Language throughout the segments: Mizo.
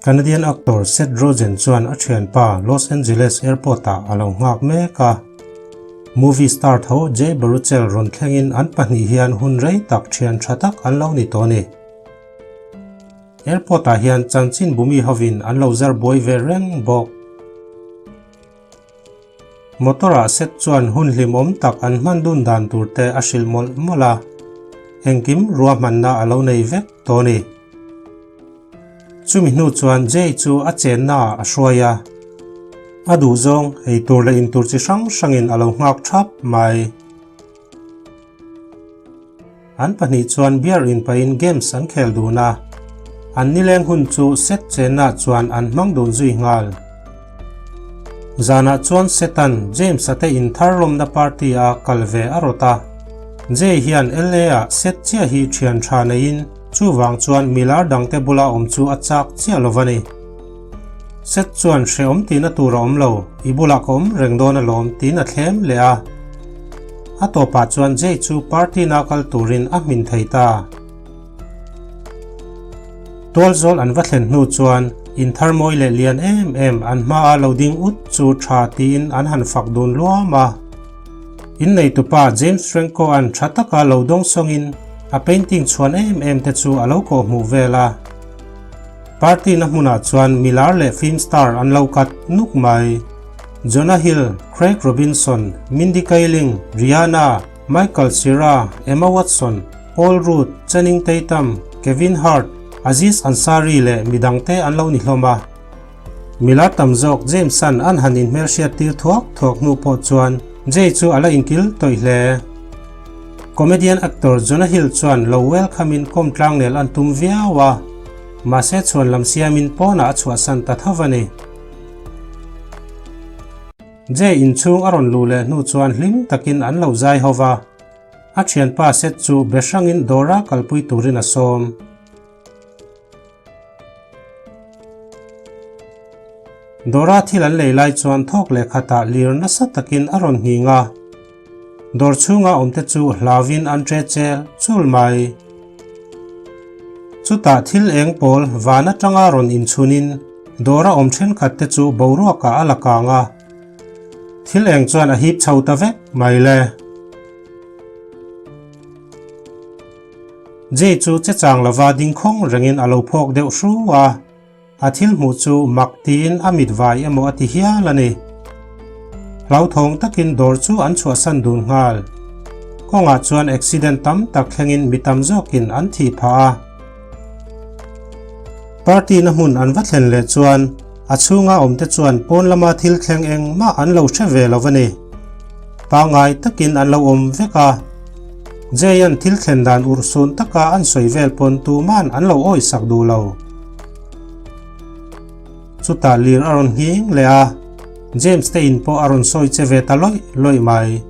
Canadian actor Seth Rogen chuan a thianpa Los Angeles Airport-ah a lo nghak mek a. Movie star tho Jay Baruchel rawn thlengin an pahnih hian hun rei tak thian tha tak an lo ni tawh a ni. Airport-ah hian chanchin bumi hovin an lo zar buai ve reng bawk. Motor-ah Seth chuan hun hlimawm tak an hman dun dan tur te a hrilh mawlh mawlh a, engkim ruahmanna a lo nei vek tawh a ni. Chumi hnu chuan Jay chu a chennaah a hruai a, a duhzawng eitur leh intur chi hrang hrangin a lo nghak thap mai. An pahnih chuan beer in pahin games an khel dun a, an nileng hun chu Seth chennaah chuan an hmang dun zui nghal. Zanah chuan Seth-a'n James-a te inthar lawmna party a kal ve a rawt a. Jay hian LA-ah Seth chiah hi thian tha neiin chuvang chuan milar dangte bula awm chu a chak chiah lo va ni. Seth chuan hrehawm tihna tur a awm lo, i bulah ka awm reng dawn alawm tiin a thlem leh a. A tawpah chuan Jay chu party na kal turin a hmin thei ta. Tualzawl an va thlen hnu chuan inthar mawi leh lian em em an hmaa lo ding ut chu tha tiin an han fak dun luam a. Inneitupa James Franco-a'n tha taka lo dawng sawngin a painting chhuan em em te chu a lo kawhhmuh vel a. Party na hmunah chuan milar leh film star an lo kat nuk mai. Jonah Hill, Craig Robinson, Mindy Kaling, Rihanna, Michael Cera, Emma Watson, Paul Rudd, Channing Tatum, Kevin Hart, Aziz Ansari leh midangte an lo ni hlawm a. Milar tam zawk James-a'n an han inhmelhriat tir thuak thuak hnu pawh chuan Jay chu a la inkil tawih hle. Comedian actor Jonah Hill chuan lo welcome in kawm tlangnel an tum viau a, mahse chhuan lam siamin pawnah a chhuahsan ta tho a ni. Jay inchhung a rawn luh leh hnu chuan hlim takin an lo zai ho va, a thianpa Seth chu be hrangin dawra kalpui turin a sawm. Dawra thil an lei lai chuan thawk leh khatah lir nasa takin a rawn nghing a. Dawr chhunga awmte chu hlauin an ṭe chel chul mai. Chutah thil eng pawl van atanga rawn inchhunin dawra awm thenkhat te chu boruakah a la kang a. Thil eng chuan a hip chho ta vek mai le. Jay chu che chang lova ding khawng rengin a lo phawk deuh hru a, a thil hmuh chu mak tiin a mit vai emaw a ti hial a ni. Hlauthawng takin dawr chu an chhuahsan dun nghal. Kawngah chuan accident tam tak thlengin mi tam zawkin an thih phah a. Party na hmun an va thlen leh chuan a chhunga awmte chuan pawn lama thil thleng engmah an lo hre ve lo a ni. Pangngai takin an lo awm vek a. Jay-a'n thil thlen dan urhsun taka an sawi vel pawn tuman an lo awisak duh lo. Chutah lir a rawn nghing leh a, James te in pawh a rawn sawi che ve ta lawih lawih mai.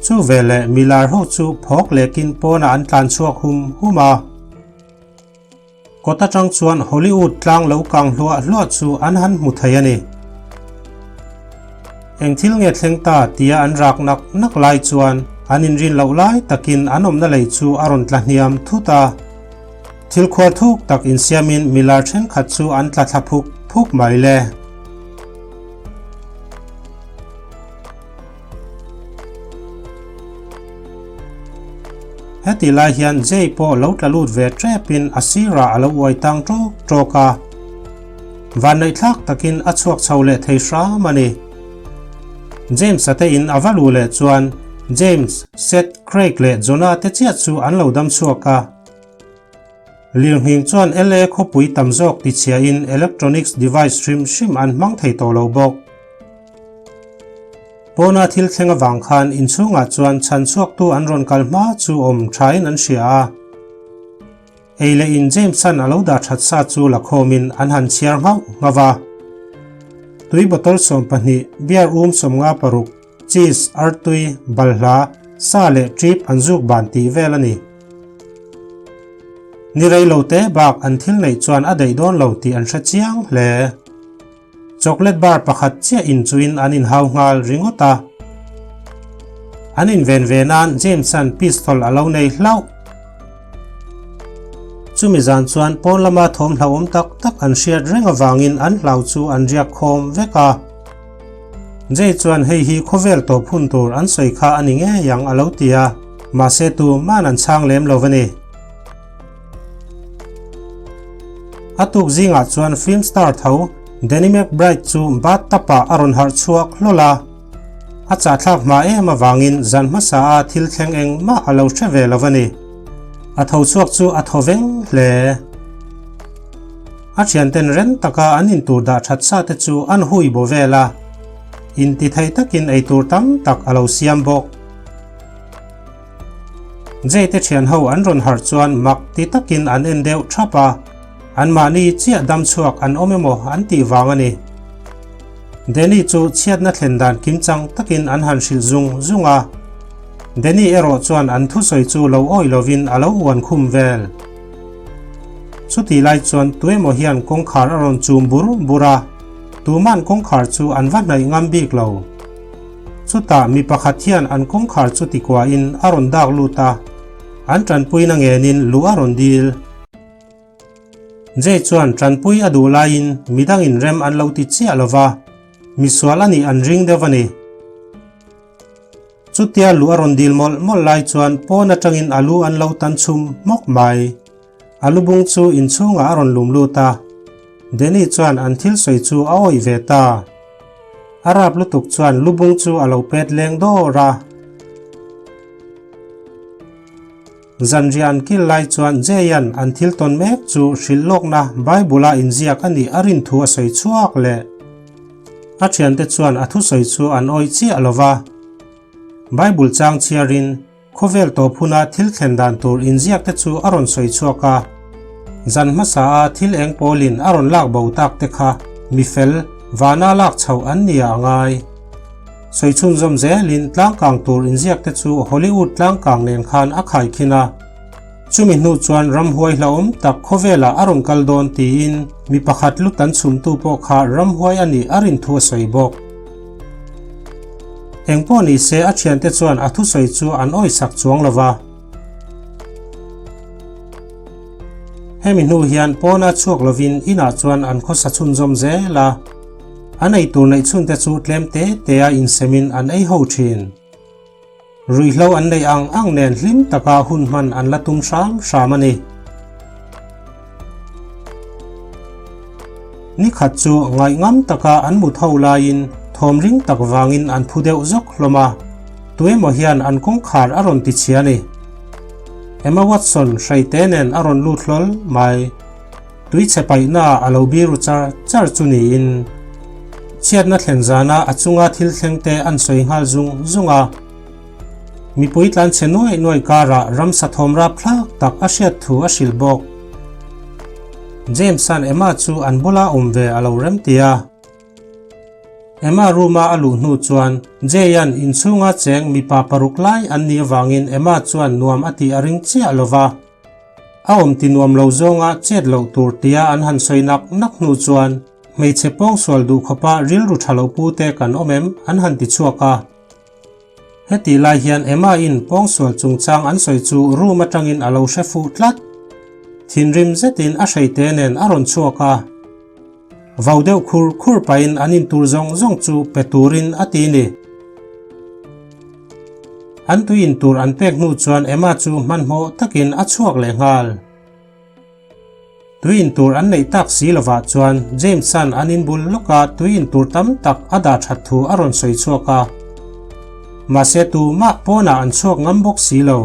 Chu veleh milar ho chu phawk lekin pawnah an tlan chhuak hum hum a. Kawt atang chuan Hollywood tlang lo kang hluah hluah chu an han hmu thei a ni. Eng thil nge thleng ta tia an rak nak nak lai chuan an inrin loh lai takin an awmna lei chu a rawn tla hniam thut a. Thil khuar thuk tak insiamin milar thenkhat chu an tla thla phuk phuk mai le. Heti lai hian Jay pawh lo tla lut ve tepin a sirah a lo uai tang tawk tawk a. Vanneihthlak takin a chhuak chho leh thei hram a ni. James-a te in a va luh leh chuan James, Seth, Craig leh Jonah te chiah chu an lo dam chhuak a. Lirnghing chuan LA khawpui tam zawk tichhiahin electronics device hrim hrim an hmang thei tawh lo bawk. Pawna thil thleng avang khan inchhungah chuan chhan chhuaktu an rawn kal hma chu awm thain an hria a. Ei leh in James-a'n a lo dah that sa chu la khawmin an han chhiar nghauh nghauh a. Tui bottle 12, beer um 56, cheese, artui, balhla, sa leh trip an zuk ban tih vel a ni. Ni rei lo te bak an thil neih chuan a daih dawn lo tih an hre chiang hle. Chocolate bar pakhat chiah in chuin an inhau nghal ringawt a. An inven ve nan James-a'n pistol a lo nei hlauh. Chumi zan chuan pawn lama thawm hlauhawm tak tak an hriat reng avangin an hlau chu an riak khawm vek a. Jay chuan hei hi khawvel tawp hun tur an sawi kha a ni ngei ang a lo ti a, mahse tuman an chhang lem lo a ni. A tuk zingah chuan film star tho Danny McBride chu bathtub ah a rawn harh chhuak hlawl a. A chahthlak hma em avangin zan hmasa a thil thleng engmah a lo hre ve lo a ni. A tho chhuak chu a thaw veng hle. A thianten rem taka an intur dah that sa te chu an hui bo vel a, intithei takin eitur tam tak a lo siam bawk. Jay te thian ho an rawn harh chuan mak ti takin an en deuh thap a, anmahni chiah dam chhuak an awm emaw an tih vang a ni. Danny chu chhiatna thlen dan kimchang takin an han hrilh zung zung a, Danny erawh chuan an thusawi chu lo awih lovin a lo uan khum vel. Chutih lai chuan tuemaw hian kawngkhar a rawn chum bur bur a, tuman kawngkhar chu an va hnaih ngam bik lo. Chutah mi pakhat hian an kawngkhar chu tikuahin a rawn dak lut a, an tanpuina ngenin luh a rawn dil. Jay chuan tanpui a duh laiin midangin rem an lo ti chiah lo va, misual a nih an ring deuh a ni. Chutia luh a rawn dil mawlh mawlh lai chuan pawn atangin a lu an lo tan chhum hmawk mai. A lubung chu inchhungah a rawn lum lut a. Danny chuan an thil sawi chu a awih ve ta. A rap lutuk chuan lubung chu a lo pet leng dawr a. Zanriah an kil lai chuan Jay-a'n an thil tawn mek chu hrilh lawkna Bible-a inziak a nih a rin thu a sawi chhuak leh. A thiante chuan a thusawi chu an awih chiah lo va. Bible chang chhiarin khawvel tawp huna thil thlen dan tur inziakte chu a rawn sawi chhuak a. Zan hmasa a thil eng pawlin a rawn lak bo tak te kha mi fel vana lak chhoh an nia a ngai. Sawi chhunzawm zelin tlangkang tur inziakte chu Hollywood tlangkang nen khan a khaikhin a. Chumi hnu chuan ramhuai hlauhawm tak khawvelah a rawn kal dawn tiin mi pakhat lu tan chhumtu pawh kha ramhuai a nih a rin thu a sawi bawk. Eng pawh ni se a thiante chuan a thusawi chu an awisak chuang lo va. Hemi hnu hian pawna chhuak lovin inah chuan an khawsa chhunzawm zel a, an eitur neih chhunte chu tlem te te a insemin an ei ho thin. Ruihhlo an neih ang ang nen hlim taka hun hman an la tum hram hram a ni. Ni khat chu ngaihngam taka an mut ho laiin thawm ring tak vangin an phu deuh zawk hlawm a, tuemaw hian an kawngkhar a rawn ti chhia a ni. Emma Watson hreite nen a rawn lut hlawl mai. Tuichhe paihna a lo biru char char chu niin chhiatna thlen zana a chunga thil thlengte an sawi nghal zung zung a. Mipui tlanchhe nuai nuai karah ramsa thawm rapthlak tak a hriat thu a hrilh bawk. James-a'n Emma chu an bula awm ve a lo remti a. Emma room-a a luh hnu chuan Jay-a'n inchhunga cheng mipa paruk lai an nih avangin Emma chuan nuam a tih a ring chiah lo va. A awm ti nuam lo zawnga chet loh tur tia an han sawi nak nak hnu chuan hmeichhe pawngsual duh khawpa rilru tha lo pu te kan awm em an han ti chhuak a. Hetih lai hian Emma in pawngsual chungchang an sawi chu room atangin a lo hre fuh tlat. Thinrim zetin a hreite nen a rawn chhuak a. Vau deuh khur khur pahin an intur zawng zawng chu pe turin a ti ni. An tui intur an pek hnu chuan Emma chu hmanhmawh takin a chhuak leh nghal. Tui intur an neih tak si lovah chuan James-a'n an inbul lawka tui intur tam tak a dah that thu a rawn sawi chhuak a. Mahse tumah pawnah an chhuak ngam bawk si lo.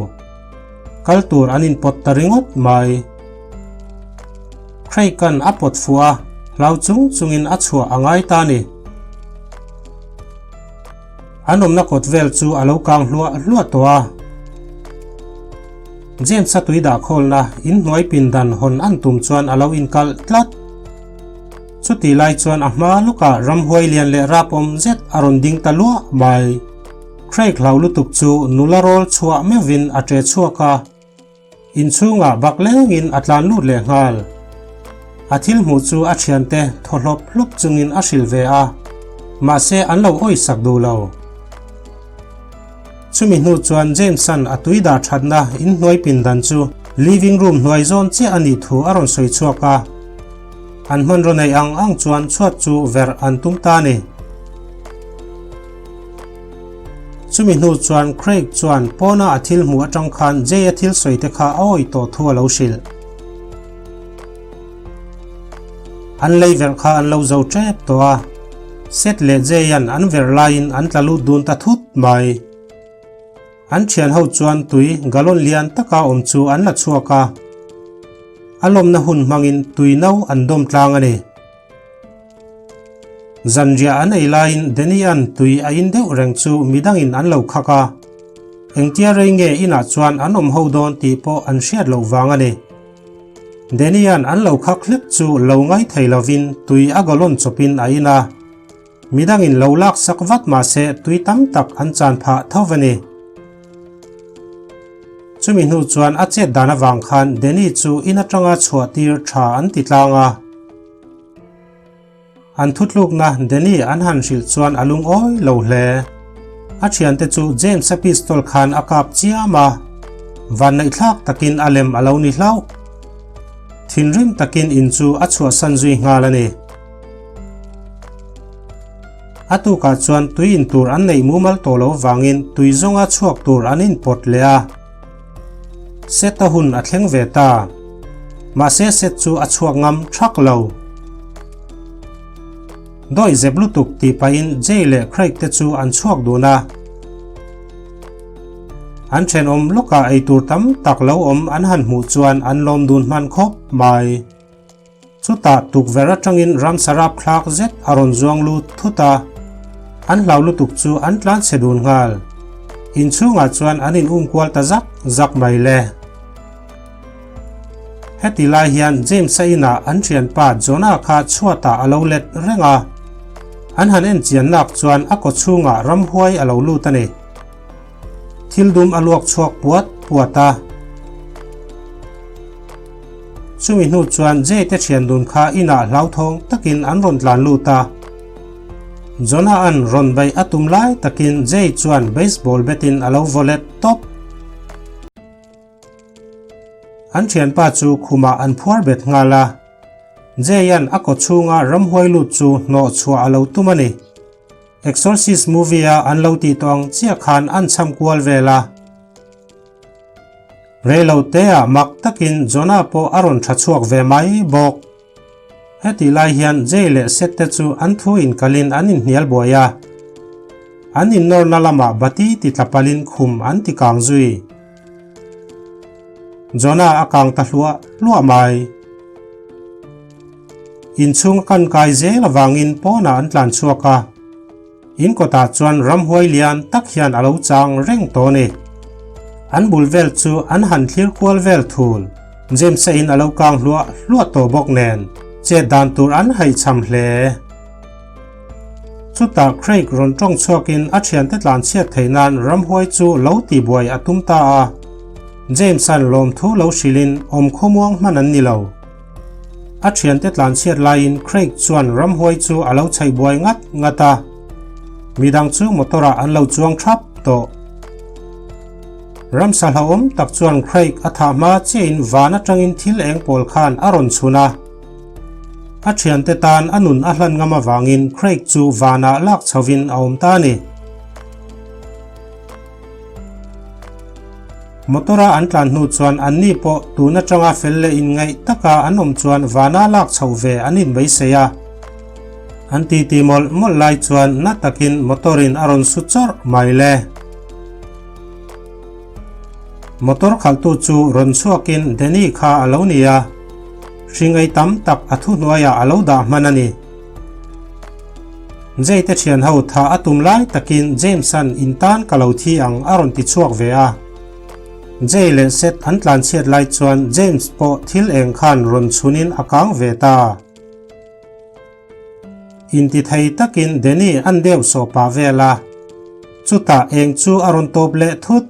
Kal tur an inpawt ta ringawt mai. Craig-a'n a pawt fuh a, hlau chung chungin a chhuah a ngai ta ni. An awmna kawt vel chu a lo kang hluah hluah tawh a. James-a tui dah khawlna inhnuai pindan hawn an tum chuan a lo inkalh tlat. Chutih lai chuan a hma lawkah ramhuai lian leh rapawm zet a rawn ding ta luah mai. Craig hlau lutuk chu nula rawl chhuah meuhvin a ṭe chhuak a. Inchhungah bak lengin a tlan lut leh nghal. A thil hmuh chu a thiante thaw hlawp hlawp chungin a hrilh ve a, mahse an lo awisak duh lo. Chumi hnu chuan James-a'n a tui dah thatna inhnuai pindan chu. Living room hnuai zawn chiah a nih thu a rawn sawi chhuak a. An hmanraw neih ang ang chuan chhuat chu verh an tum ta a ni. Chumi hnu chuan Craig chuan pawna a thil hmuh atang khan Jay-a thil sawi te kha a awih tawh thu a lo hrilh. An lei verh kha an lo zo tep tawh a, Seth leh Jay-a'n an verh laiin an tla lut dun ta thut mai. An thian ho chuan tui gallon lian taka awm chu an la chhuak a, a lawmna hun hmangin tui no an dawm tlang a ni. Zanriah an ei laiin Danny-a'n tui a in deuh reng chu midangin an lo khak a, engtia rei nge inah chuan an awm ho dawn tih pawh an hriat loh vang a ni. Danny-a'n an lo khak hlek chu lo ngai thei lovin tui a gallon chawpin a in a. Midangin lo laksak vat mahse tui tam tak an chan phah tho a ni. Chumi hnu chuan a chet dan avang khan Danny chu in atanga chhuah tir tha an ti tlang a. An thutlukna Danny an han hrilh chuan a lungawi lo hle. A thiante chu James-a pistol khan a kap chiam a, vanneihthlak takin a lem a lo ni hlauh. Thinrim takin in chu a chhuahsan zui nghal a ni. A tukah chuan tui in tur an neih mumal tawh loh vangin tui zawnga chhuak tur an inpawt leh a. Set a hun a thleng ve ta. Mahse set chu a chhuak ngam thak lo. Dawih zep lutuk tih pahin Jay leh Craig te chu an chhuak dun a. An thenawm lawkah eitur tam tak lo awm an han hmuh chuan an lawm dun hman khawp mai. Chutah tukverh atangin ramsa rap thlak zet a rawn zuang lut thut a, an hlau lutuk chu an tlan chhe dun nghal. Inchhungah chuan an in um kual ta zak zak mai le. Heti lai hian James-a inah an thianpa Jonah kha chhuatah a lo let reng a, an han en chian nak chuan a kaw chhungah ramhuai a lo lut a ni. Thil dum a luak chhuak puat puat a. Chumi hnu chuan Jay te thian dun kha inah hlauthawng takin an rawn tlan lut a. Jonah an rawn beih a tum lai takin Jay chuan baseball bat in a lo vaw let tawp. An thianpa chu khumah an phuar bet nghal a. Jay an a kaw chhunga ramhuai lut chu hnawh chhuah a lo tum a ni. Exorcist movie a an lo tih tawh ang chiah khan an cham kual vel a. Reilo te ah mak takin Jonah pawh a rawn tha chhuak ve mai bawk. Hetih lai hian Jay leh Seth te chu an thu inkalin an inhnial buai a. An innawrna lamah bati ti tla palin khum an ti kang zui. Jonah a kang ta hluah hluah mai. Inchhung a kan kai zel avangin pawnah an tlan chhuak a, in kawtah chuan ramhuai lian tak hian a lo chang reng tawh a ni. An bul vel chu an han thlir kual vel thul, James-a in a lo kang hluah hluah tawh bawk nen chet dan tur an haihchham hle. Chutah Craig rawn tawng chhuakin a thiante tlan chhiat theih nan ramhuai chu lo tihbuai a tum ta a, James-a'n lawmthu lo hrilhin awm khawmuang hman an ni lo. A thiante tlan chhiat laiin Craig chuan ramhuai chu a lo chhaih buai ngat ngat a, midang chu motor ah an lo chuang thap tawh. Ramsa hlauhawm tak chuan Craig a thah hma chiahin van atangin thil eng pawl khan a rawn chhun a. A thiante tan a nun a hlan ngam avangin Craig chu vanah lak chhovin a awm ta a ni. Motor-a an tlan hnu chuan anni pawh tun atanga fel leh inngaih taka an awm chuan vana lak chhoh ve an inbeisei a. An titi mawlh mawlh lai chuan na takin motor-in a rawn su chawrh mai le. Motor khalhtu chu rawn chhuakin Danny kha a lo ni a, hring ei tam tak a thuhnuaiah a lo dah hman a ni. Jay te thian ho tha a tum lai takin James-a'n in tan ka lo thi ang a rawn ti chhuak ve a. Jay leh Seth an tlan chhiat lai chuan James pawh thil eng khan rawn chhunin a kang ve ta. Inti thei takin Danny an deuh sawh pah vel a. Chutah eng chu a rawn tawp leh thut.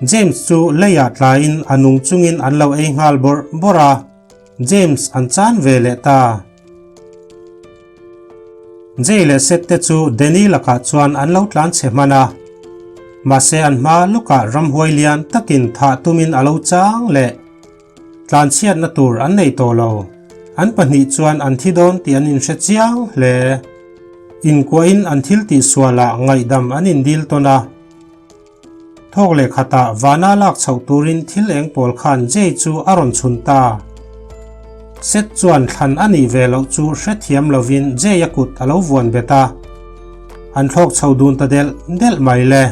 James chu leiah tlaiin a nung chungin an lo ei nghal bawrh bawrh a, James an chan ve leh ta. Jay leh Seth te chu Danny lakah chuan an lo tlan chhe hman a, mahse an hma lawkah ramhuai lian takin thah tumin a lo chang leh. Tlanchhiatna tur an nei tawh lo. An pahnih chuan an thi dawn tih an inhre chiang hle. Inkuahin an thil tihsualah ngaihdam an indil tawn a. Thawk leh khatah vana lak chhoh turin thil eng pawl khan Jay chu a rawn chhun ta. Seth chuan thlan a nih ve loh chu hrethiam lovin Jay-a kut a lo vuan bet a. An thlawk chho dun ta delh delh mai le.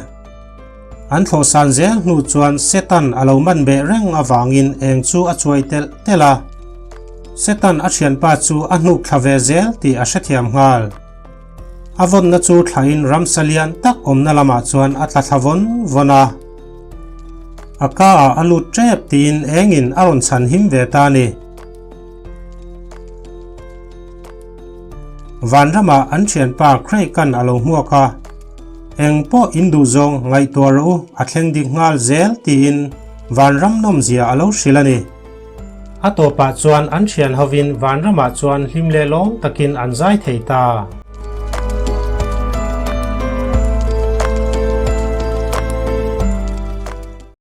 An thlawh san zel hnu chuan Satan a lo man beh reng avangin eng chu a chuai telh telh a. Satan a thianpa chu a hnuk thla ve zel tih a hrethiam nghal. A vawnna chu thlain ramsa lian tak awmna lamah chuan a tla thla vawn vawn a. A ka ah a lut tep tiin engin a rawn chhan him ve ta a ni. Vanramah an thianpa Craig-a'n a lo hmuak a, Eng pawh in duh zawng ngaihtuah rawh u, a thleng dik nghal zel tiin vanram nawmzia a lo hrilh a ni. A tawpah chuan an thian hovin vanramah chuan hlim leh lawm takin an zai thei ta.